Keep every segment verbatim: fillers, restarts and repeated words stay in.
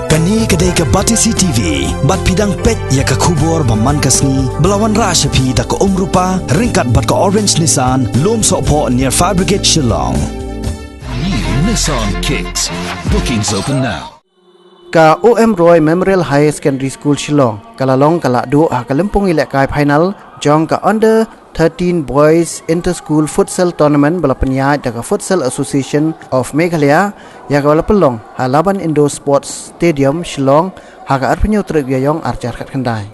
Kane ka dei ka Batesi T V, bad phi dang peit ïa ka khubor ba man ka sngi, ba la wanrah sha phi da ka Umrupa, ryngkat bad ka Orange Nissan, Lumsohphoh near Fire Brigade, Shillong. New Nissan Kicks. Bookings open now. Ka O M Roy Memorial Higher Secondary School Shillong ka la long ka la duh ha ka lympung ïalehkai final jong ka Under thirteen Boys Inter-School Futsal Tournament ba la pynïaid da ka Futsal Association of Meghalaya, ïa ka ba la pynlong ha Laban Indoor Sports Stadium, Shillong, ha ka arphew tarik Ïaïong arhajar khatkhyndai.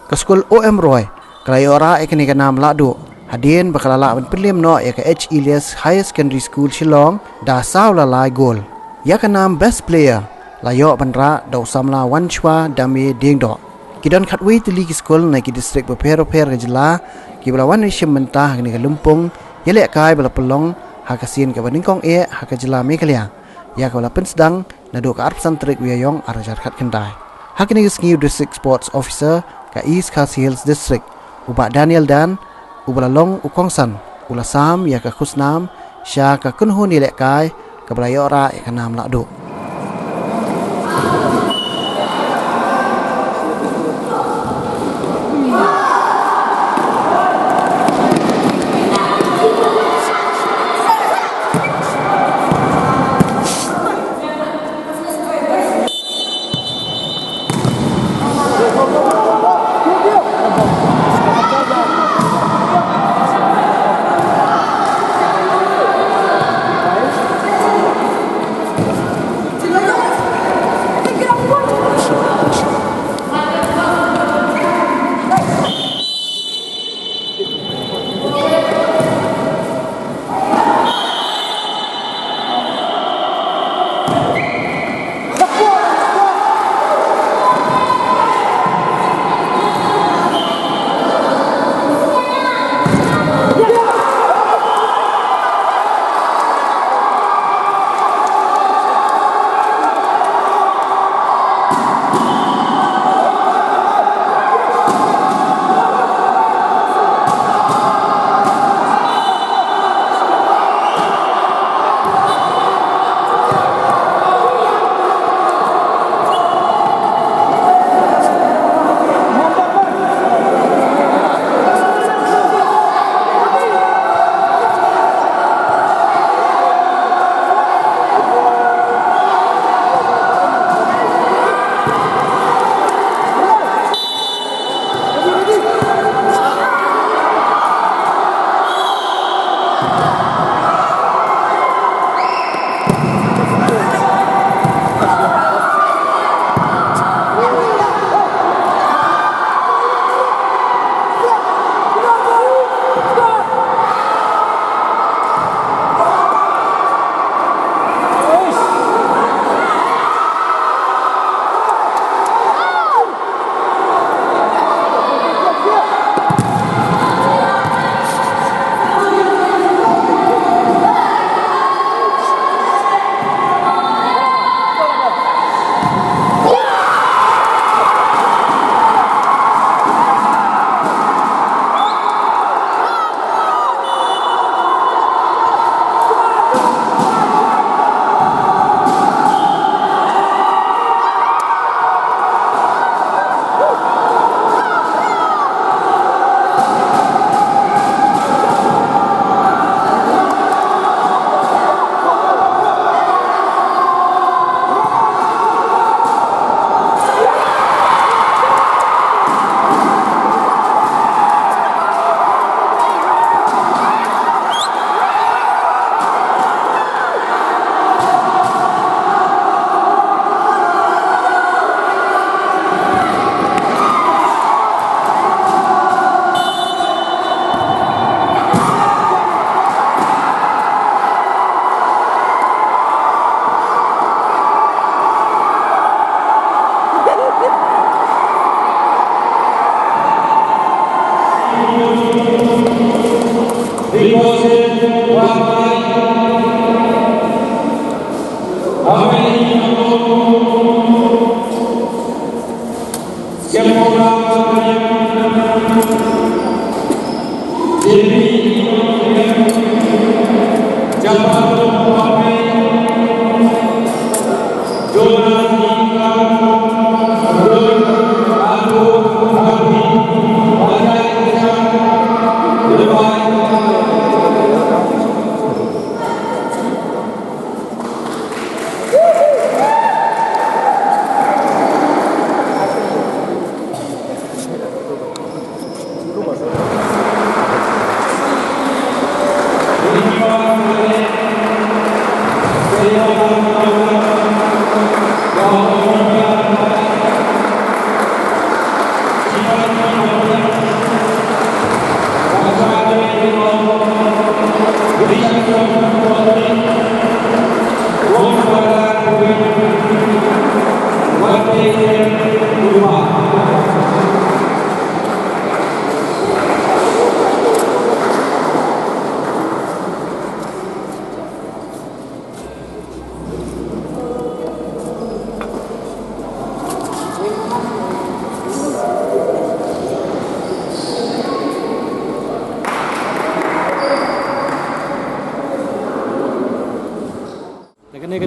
Ka skul O M Roy ka la ïoh rah ïa kane ka nam lahduh hadien ba ka la lah ban pynlem noh ïa ka H Elias Higher Secondary School Shillong da saw la lai gol. Ïa ka nam Best Player la ïoh ban rah da u samla Wanshwa Dame Diengdoh. Ki don khatwei tylli ki skul na ki distrik bapher bapher ka jylla kiba la wan ïashim bynta ha kane ka lympung ïalehkai ba la pynlong ha ka sien kaba nyngkong eh ha ka jylla Meghalaya, ïa kaba la pynsdang naduh ka arphew san tarik Ïaïong arhajar khatkhyndai. Ha kane ka sngi u District Sports Officer ka East Khasi Hills District, u Bah Daniel Dan, uba la long u kongsan, u la sam ïa ka khusnam sha ka kynhun ïalehkai kaba la ïoh rah ïa ka nam lahduh.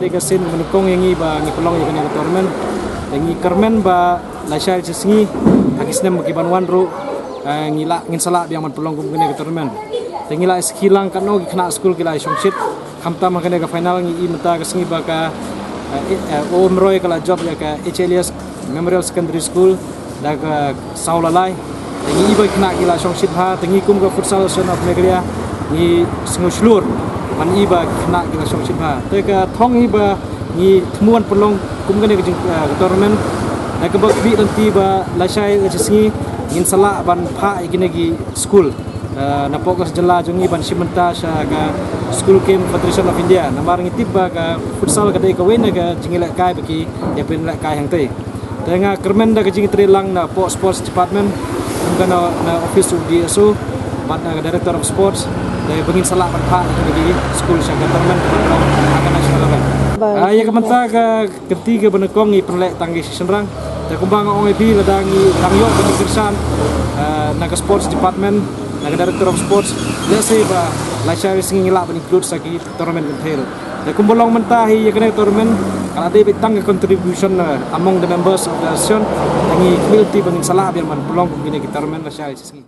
Ka sien ka nyngkong ïa ngi ba ngi pynlong ïa kane ka tournament. Te ngi kyrmen ba lashai shi sngi ha ki snem ba ki ban wan ruh, eh, ngi lah, ngin sa lah biang ban pynlong kum kane ka tournament. Te ngi la sakhi lang katno ki khynnah skul ki la shongshit. Khamtam ha kane ka final ngi i mynta ka sngi ba ka, eh, eh, Umroi ka la jop ïa ka H L S Memorial Secondary School da ka saw la lai. Te ngi i ba ki khynnah ki la shongshit bha, te ngi kum ka Futsal Association of Meghalaya ngi sngew shlur ban i ba ki khynnah ki la shongshit bha. Te ka thong hi ba ngi thmu ban pynlong kum kane ka jing, eh, ka tournament da kaba khmih lynti ba lashai lashai sngi ngin sa lah ban phah ïa kine ki skul, eh, napoh ka jylla jong ngi ban shim bynta sha ka School Game Federation of India. Namar ngi tip ba ka futsal ka dei kawei na ka jingïalehkai ba ki ïa pynlehkai hangtei. Te nga kyrmen da ka jingtrei lang napoh Sports Department, kum ka na, na office of D S O bad na ka Director of Sports, te ba ngin sa lah ban phah ïa kine ki skul sha ka tournament ka ban long ha ka national level. Ba Ah, ïa ka mynta ka kynti kaba nyngkong ngi pynleh tang ki shi shynrang. Te kumba nga ong ïa phi, lada ngi dang ïoh ka jingkyrshan, ah, na ka Sports Department, na ka Director of Sports, lehse ba lashai sngi ngi lah ban include sha ki tournament kynthei ruh. Te kumba long mynta hi ïa kane ka tournament ka la dei beit tang ka contribution, ah, among the members of the association. Te ngi khmih lynti ba ngin sa lah biang ban pynlong kum kine ki tournament lashai sngi.